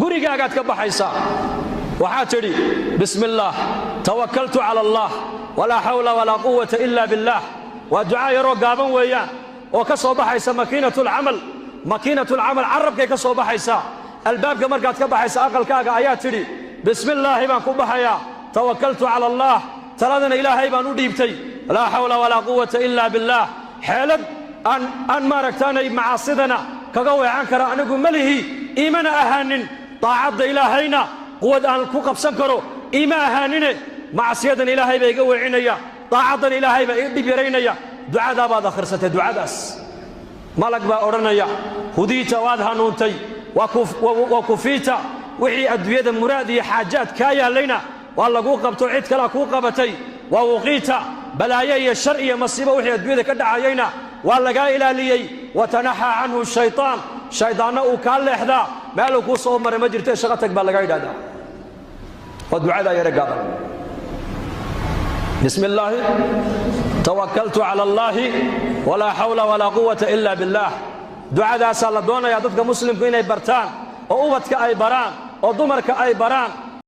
Gurigaagaad ka baxaysaa, waxaad tidhi: "Bismi illaah, tawakaltu cala Allah, walaa xawla walaa quwata ila billaah." Waa ducaa yaroo gaaban weeyaan oo ka soo baxaysa makiinatulcamal. Makiinatulcamal carabkay ka soo baxaysaa. Albaabka markaad ka baxaysa aqalkaaga ayaa tidhi: "Bismillaahi baan ku baxayaa, tawakaltu cala Allah, taladana Ilaahay baan u dhiibtay, laa xawla walaa quwata ila billaah. Xeelad aan maaragtaanay macaasidana kaga weecan kara anigu ma lihi, iimana ahaanin. Daacadda Ilaahayna quwad aan ku qabsan karo iima ahaanine. Macsiyadan Ilaahay baa iga weecinaya, daacaddan Ilaahay baa iga dhib yaraynaya." Ducadaa baad akhrisatay. Ducadaas malag baa odhanaya: "Hudiita, waad hanuuntay, wa kufiita, wixii adduunyada muraad iyo xaajaad kaa yaallayna waa laguu qabto, cid kalea kuu qabatay, wa wuqiita, balaayo iyo shar iyo masiibo wixii adduunyada ka dhacayayna waa lagaa ilaaliyey, watanaxaa canhu shaytaan, shaydaanna uu kaa leexdaa, meeluu kuu soo maray ma jirto, shaqo tag," baa lagaa yidhahdaa. Waa ducadaa yare gaaban: "Bismi illaahi, tawakaltu cala allaahi, walaa xawla walaa quwata ila billaah." Ducadaasaa la doonayaa dadka muslimku inay bartaan, oo ubadka ay baraan, oo dumarka ay baraan.